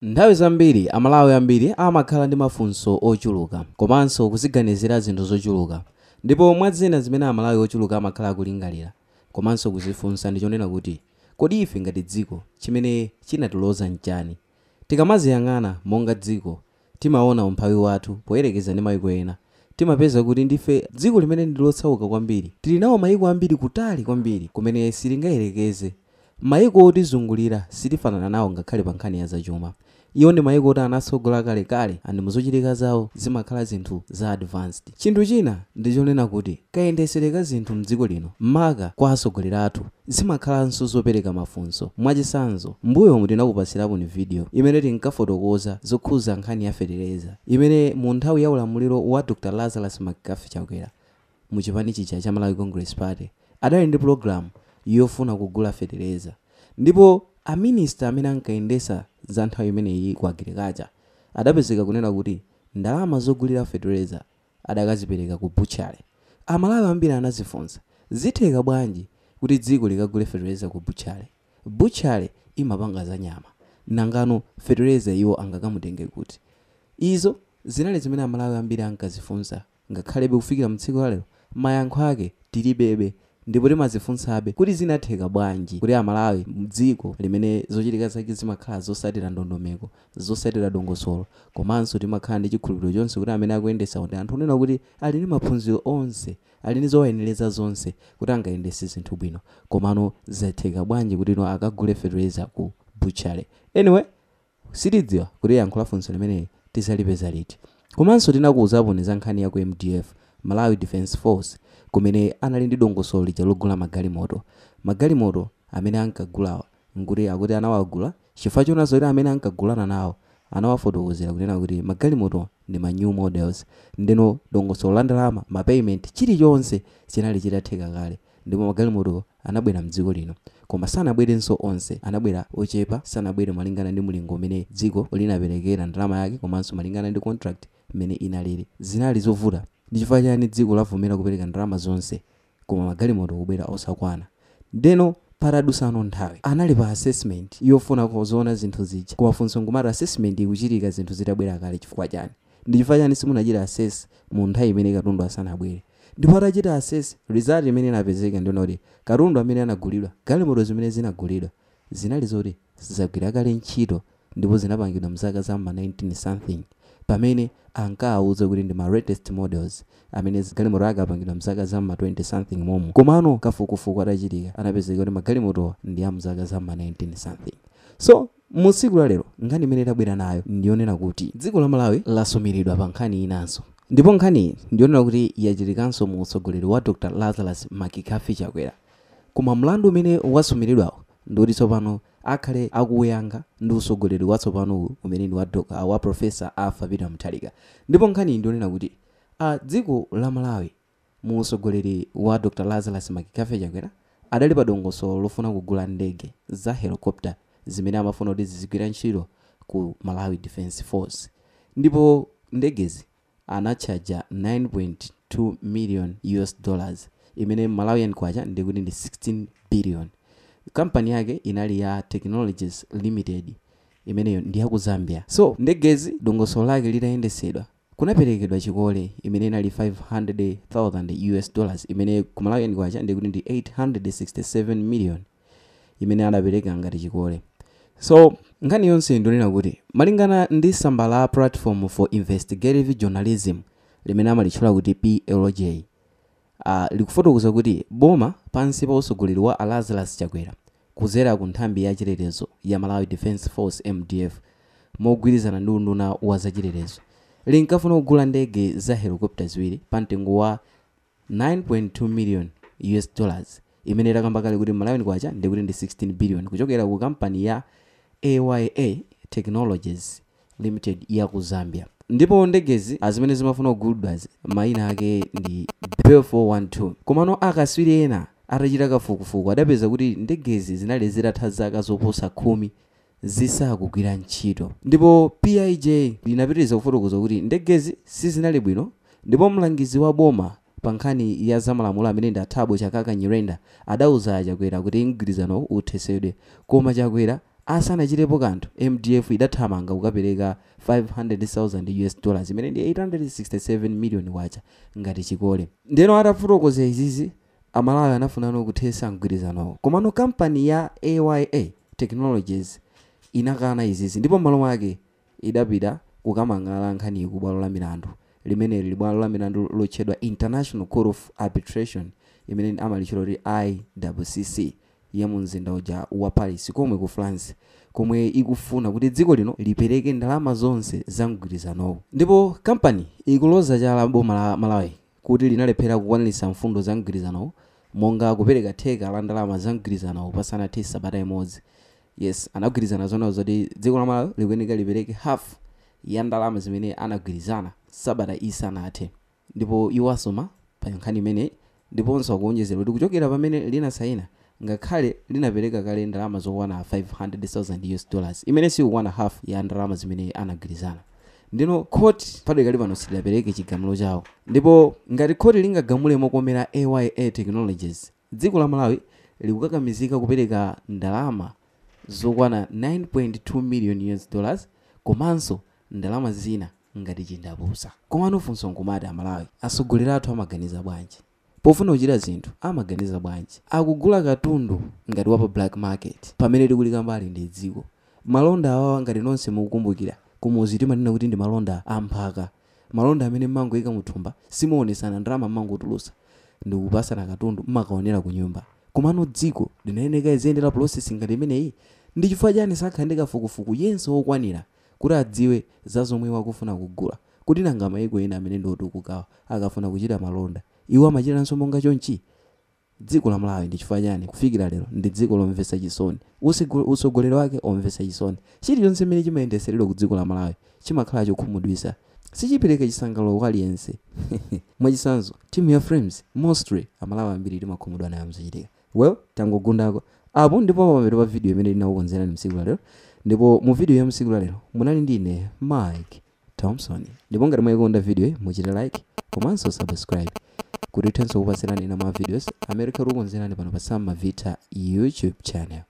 Nthawi zambiri Amalawi ambiri amakhala ndi mafunso ochuluka komanso kuziganizira zinthu zochuluka. Ndipo mwa zina zimene Amalawi ochuluka amakhala akulingalira komanso kuzifunsa ndi chonena kuti, kodi ife ngati dziko chimene chinatiloza n'chani? Tikamaziyang'ana monga dziko, timaona umphawi wathu poyerekeza ndi mayiko ena. Timapeza kuti ndife dziko limene ndi losauka kwambiri. Tili nawo mayiko ambiri kutali kwambiri kumene sitingayerekeze. Mayiko otizungulira sitifanana nawo ngakhale pa nkhani ya zachuma. Iwo ndi mayiko oti anatsogola kalekale and muzochitika zawo zimakhala zinthu za advanced. Chinthu china ndi chonena kuti kayendetsedwe ka zinthu mdziko lino maka kwa atsogoleri athu zimakhalanso zopereka mafunso. Mwachitsanzo, m'mbuyomu tinakupatsiraponi video imene tinkafotokoza zokhuza nkhani ya fetereza imene mu nthawi ya ulamuliro wa Dr Lazarus McCarthy Chakwera mu chipani chija cha Malawi Congress Party adali ndi pulogalamu yofuna kugula fetereza ndipo a minister amene ankayendesa za nthawi imeneyi ku agriculture adapezeka kunena kuti ndalama zogulira fetereza adakazipereka ku butchery. Amalawi ambiri anazifunsa, zitheka bwanji kuti dziko likagule fetereza ku butchery? Butchery imapanga za nyama, nangano fetereza iwo angakamutenge kuti? Izo zinali zimene Amalawi ambiri ankazifunsa ngakhalebe kufikira mtsiku la lero mayankho ake tilibebe ndipo timazifunsabe kuti zinatheka bwanji kuti Amalawi mdziko limene zochitika zake zimakhala zosatira ndondomeko, zosatira dongosolo komanso timakhala ndi chikhulupiriro chonse kuti amene akuyendesawo ndi anthu onena kuti ali ndi maphunziro onse, ali ndi zowayenereza zonse kuti angayendese zinthu bwino, komano zatheka bwanji kuti ino akagule fetereza ku butchery? Anyway, sitidziwa kuti yankho la funso limeneli tizalipeza liti. Komanso tinakuwuzaponi za nkhani ya ku MDF, Malawi Defence Force, kumene anali ndi dongosolo lija logula magalimoto. Magalimoto amene ankagulawa nkuti akuti anawagula chifukwa chona zoti amene ankagulana nawo anawafotokozera kunena kuti magalimoto ndi ma new models, ndeno dongosolo la ndalama, ma payment, chilichonse chinali chitatheka kale ndipo magalimoto anabwera mdziko lino. Koma sanabwerenso onse, anabwera ochepa, sanabwere malingana ndi mulingo umene dziko linaperekera ndalama yake komanso malingana ndi contract mmene inalili. Zinali zovuta. Ndi chifukwa chani dziko lavomera kupereka ndalama zonse koma magalimoto kubwera osakwana? Ndeno patadusano nthawi anali pa assessment yofuna kuzoona zinthu zija, koma funso nkumati assessment ikuchitika zinthu zitabwera kale chifukwa chani? Ndi chifukwa chani simunachita assess mu nthawi imene katundu asanabwere? Ndipo atachita assess, result imene inapezeka ndiona kuti katundu amene anagulidwa, galimoto zimene zinagulidwa zinali zoti zagwira kale ntchito ndipo zinapangidwa mzaka za ma 19 something, pamene ankawauza kuti ndi ma latest models amene galimoto ake apangidwa mzaka za ma 20 something momo. Komano kafukufuku atachitika anapezeka kuti magalimotowa ndi a mzaka za ma 19 something. So mu tsiku la lero nkhani imene tabwera nayo ndiyonena kuti dziko la Malawi lasumiridwa pa nkhani inanso, ndipo nkhaniyi ndiyonena kuti yachitikanso mu utsogoleri wa Dr Lazarus McCarthy Chakwera. Koma mlandu umene wasumiridwawo ndikuti tsopano akhale akuyankha ndi utsogoleri watsopano umene ndi wa Professor Arthur Peter Mutharika. Ndipo nkhaniyi ndiyonena kuti dziko la Malawi mu utsogoleri wa Dr Lazarus McCarthy Chakwera adali pa dongosolo lofuna kugula ndege za helicopter zimene amafuna kuti zizigwira ntchito ku Malawi Defence Force, ndipo ndegezi anatchaja 9.2 million US dollars imene Malawian kwacha ndikuti ndi 16 billion. Kampani yake inali ya Technologies Limited imeneyo ndi ya ku Zambia. So ndegezi dongosolo lake litayendesedwa kunaperekedwa chikole imene inali 500,000 US dollars imene ku Malawian kwacha ndikuti ndi 867 million imene adapereka ngati chikole. So nkhani yonse ndionena kuti malingana ndi tsamba la Platform for Investigative Journalism limene amalitchula kuti PLJ, likufotokoza kuti boma pansi pa utsogoleri wa Lazarus Chakwera kudzera ku nthambi ya chitetezo ya Malawi Defence Force MDF mogwirizana ndi unduna wa zachitetezo linkafuna kugula ndege za helicopter ziwiri pa mtengo wa 9.2 million US dollars imene takamba kale kuti Malawian kwacha ndikuti ndi 16 billion kuchokera ku kampani ya AYA Technologies Limited ya ku Zambia. Ndipo ndegezi azimene zimafuna kugulidwazi mayina ake ndi Bell 412. Komano akaswiri ena atachita kafukufuku adapeza kuti ndegezi zinali zitatha zaka zoposa 10 zisakugwira ntchito. Ndipo PIJ inapitiriza kufotokoza kuti ndegezi sizinali bwino, ndipo mlangizi wa boma pa nkhani ya zamalamulo amene ndi Thabo Chakaka Nyirenda adauza Chakwera kuti mgwirizano uthesedwe, koma Chakwera Asanachitepo kanthu, MDF idathamanga kukapereka 500,000 US dollars imene ndi 867 million kwacha ngati chikole. Ndeno atafotokoza izizi, Amalawi anafunano kuthesa mgwirizanowo, komano kampani ya AYA Technologies inakana izizi ndipo m'malo mwake idapita kukamang'ala nkhaniyi ku bwalo la milandu limene lili bwalo la milandu lotchedwa International Court of Arbitration, imene amalitchula kuti ICC, ya mu mzinda uja wa Paris komwe ku France, komwe ikufuna kuti dziko lino lipereke ndalama zonse za mgwirizanowo. Ndipo kampani ikuloza chala boma la Malawi kuti linalephera kukwaniritsa mfundo za mgwirizanowo, monga kupereka theka la ndalama za mgwirizanowo pasanathe sabata imodzi. Yes, anagwirizana zonazo zoti dziko la Malawi likuyeneka lipereke half ya ndalama zimene anagwirizana sabata isanathe, ndipo iwo asoma pa nkhani imeneyi. Ndiponso akuonjezera kuti kuchokera pamene linasayina, ngakhale linapereka kale ndalama zokwana 500,000 US dollars, imene sikukwana half ya ndalama zimene anagwirizana. Ndino khoti padakali pano silidapereke chigamulo chawo, ndipo ngati khoti lingagamule mokomera AYA Technologies, dziko la Malawi likukakamizika kupereka ndalama zokwana 9.2 million US dollars komanso ndalama zina ngati chindapusa. Komano funso nkumati, Amalawi, atsogoleri athu amaganiza bwanji pofuna kuchita zinthu? Amaganiza bwanji? Akugula katundu ngati wapa black market pamene tikulikambali ndi dziko. Malonda awawa, ngati nonse mukukumbukira, kumuzi timanena kuti ndi malonda amphaka, malonda amene mmangoyika muthumba, simuonesana ndalama, mmangotulusa ndikupasana katundu, mmakaonera ku nyumba. Komano dziko linayeneka iziyendera process ngati imeneyi? Ndi chifukwa chani sakhala ndi kafukufuku yense wokwanira kuti adziwe za zomwe wakufuna kugula? Kuti nanga mayiko ena amene ndi otukukawa akafuna kuchita malonda, iwo amachitanso monga chonchi? Dziko la Malawi ndi chifukwa chani kufikira lero ndi dziko lomvetsa chisoni, utsogoleri wake omvetsa chisoni? Chilichonse chimene chimayendeseredwa ku dziko la Malawi chimakhala chokhumudwitsa, sichipereka chisangalalo kwa aliyense. Mwachitsanzo, timu ya Flames, mostly Amalawi ambiri timakhumudwa nayo mzochitika. Well, tangogundako apo ndipo pamapeto pa video imene ndinakukonzerani msiku lalero. Ndipo mu video ya msiku lalero munali ndine Mike Thompson, ndipo ngati mwayikonda video iyi, muchite like komanso subscribe kuti tithenso kupatsirani ena ma videos amene tikukonzerani pano pa Sam Mavita YouTube channel.